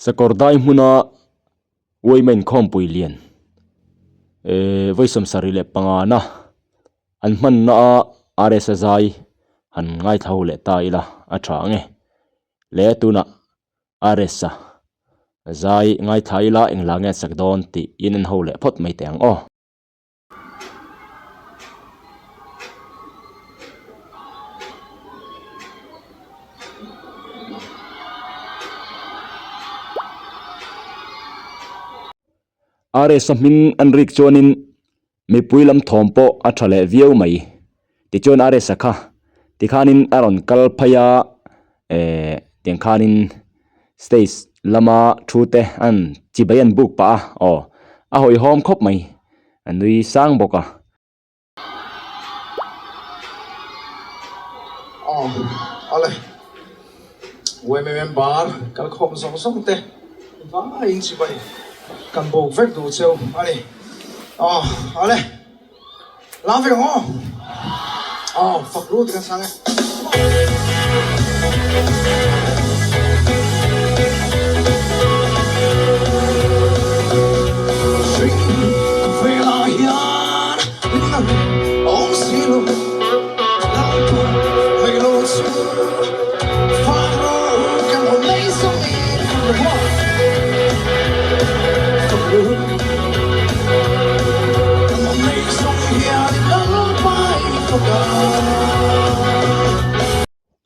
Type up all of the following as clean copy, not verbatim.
Sakawr dai hmuna uaima inkhawmpui lian ehh vawi sawmsarih leh pangana an hmanna a RS a zai han ngaithla ho leh ta ila a tha ang e le tunah RS a zai ngaithla ila engla nge a sak dawn tih in en ho leh phawt mai teh ang aw. RS-a hming an rik chuanin mipui lam thawm pawh a tha leh viau mai. Tichuan RS-a kha tikhanin a rawn kal phei a, eh tiang khanin stage lama thu te an chibai an buk pah a, aw a hawihhawm khawp mai, a nui sang bawk a. Aw ale yma member kalkhawm zawng zawng te vaiin chibai kan buk vek duh cheu a ni. Aw ale. Lam vek ang aw. Aw fak ru ti kan sang e.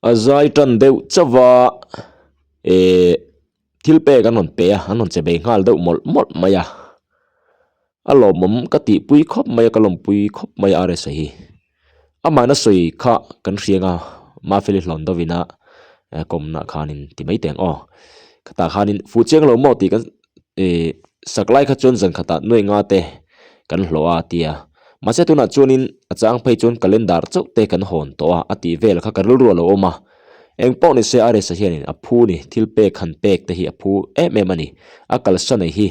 A zai tan deuh chauh va ehh thil pek an rawn pe a an rawn che bei nghal deuh mawlh mawlh mai a a lawmawm ka tihpui khawp mai a ka lawmpui khawp mai a R_S_A hi amahna sawi kha kan hria ang a Mafeli hlawn deuh in a kawmna khanin ti mai teh ang aw khatah khanin fuh chiang lo maw tih kan ehh sak lai kha chuan zan khatah nuaih nga te kan hlawh a a ti a mahse tunah chuanin a chang phei chuan calendar chauh te kan hawn tawh a a tih vel kha ka rilru a lo awm a eng pawh ni se R_S_A hianin a phu ni thil pek han pek te hi a phu em em a ni a kalsan a hi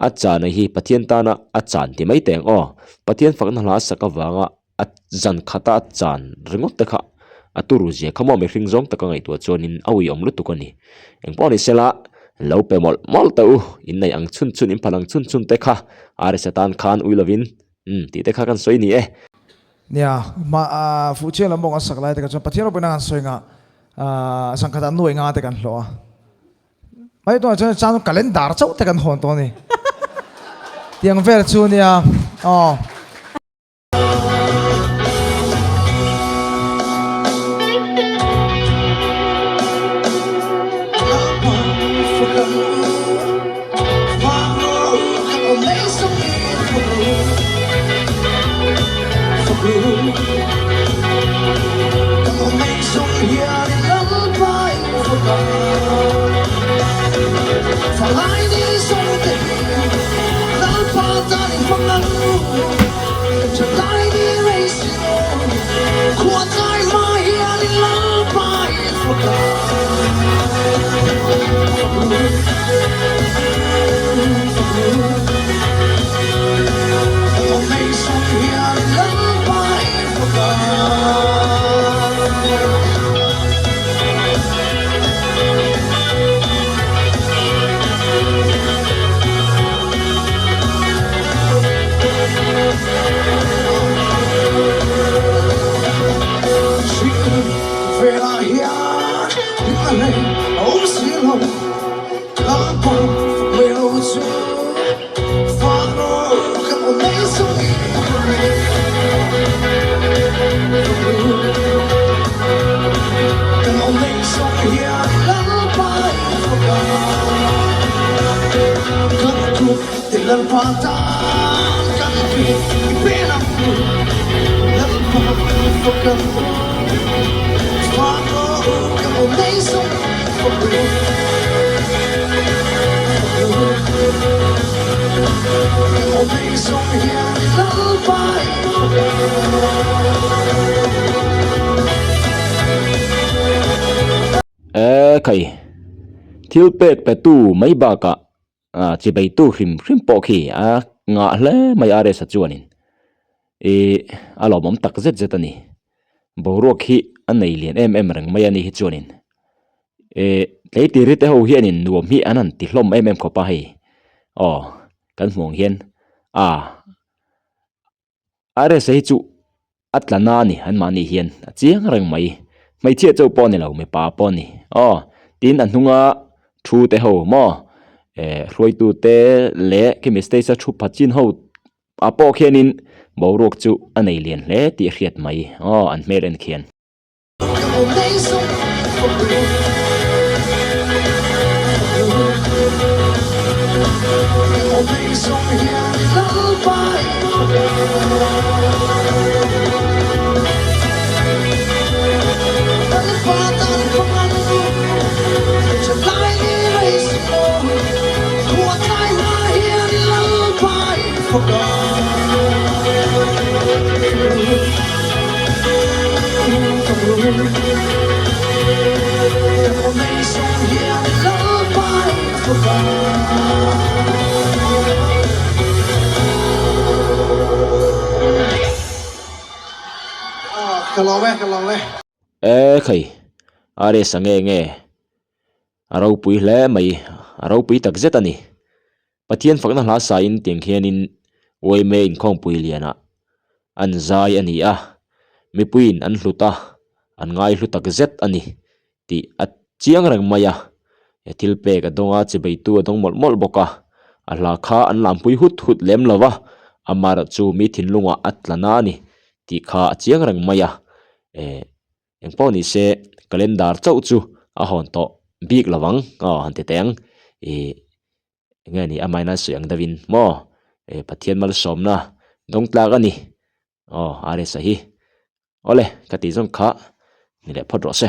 a chan a hi Pathian tana a chan ti mai teh ang aw Pathian fakna hla sak avanga a zan khata a chan ringawt te kha a turu zia kha maw mihring zawng taka ngaihtuah chuanin a uiawm lutuk a ni engpawh ni sela lo pe mawlh mawlh teh u inneih ang chhun chhun inphal ang chhun chhun te kha R_S_A tan khan ui lovin umm tih te kha kan sawi ni e. Nia ma fuh chiang lam bawk an sak lai te kha chuan Pathian ropui nan an sawi ngah zan khatah nuaih nga te kan hlawh a. Mai tunah chuan chang calendar chauh te kan hawn tawh a ni. Tiang vel chu nia aw. Eee khai thil pek pe tu mai bakah ah chi bei tu hrim hrim pawh khi a ngah hle mai a R_S_A chuanin ih a lawmawm tak zet zet a ni boruak hi a nei lian em em reng mai a ni hi chuanin. Eh tleitiri te ho hianin nuam hi an han ti hlawm em em khawp a hei aw kan hmuh ang hian a RSA hi chu a tla na a ni anmahni hian a chiang reng mai hmeichhia chauh pawh a ni lo mipa pawh a ni aw tin a hnunga thu te ho maw eh hruaitu te leh khimi stage a thu pha chin ho ah pawh khianin boruak chu a nei lian hle tih a hriat mai aw an hmel en khian. E khai RS a nge nge a ropui hle mai a ropui tak zet a ni Pathian fakna hla sain tiang hianin uaime inkhawmpui lianah an zai a ni a, mipuiin an hlut a, an ngaihlu tak zet a ni tih a chiang reng mai a. He thil pek a dawng a, chibeitu a dawng mawlh mawlh bawk a, a hla kha an lampui hut hut lem lo va, amaherawh chu mi thinlungah a tla na a ni tih kha a chiang reng mai a. Eh. Eng pawh ni se calendar chauh chu a hawn tawh bik lo ang aw han ti teh ang ih eng nge ni amahin a sawi ang deuhin maw eh Pathian malsawmna dawng tlak a ni aw RS-a hi awle ka tih zawng kha ni leh phawt rawh se.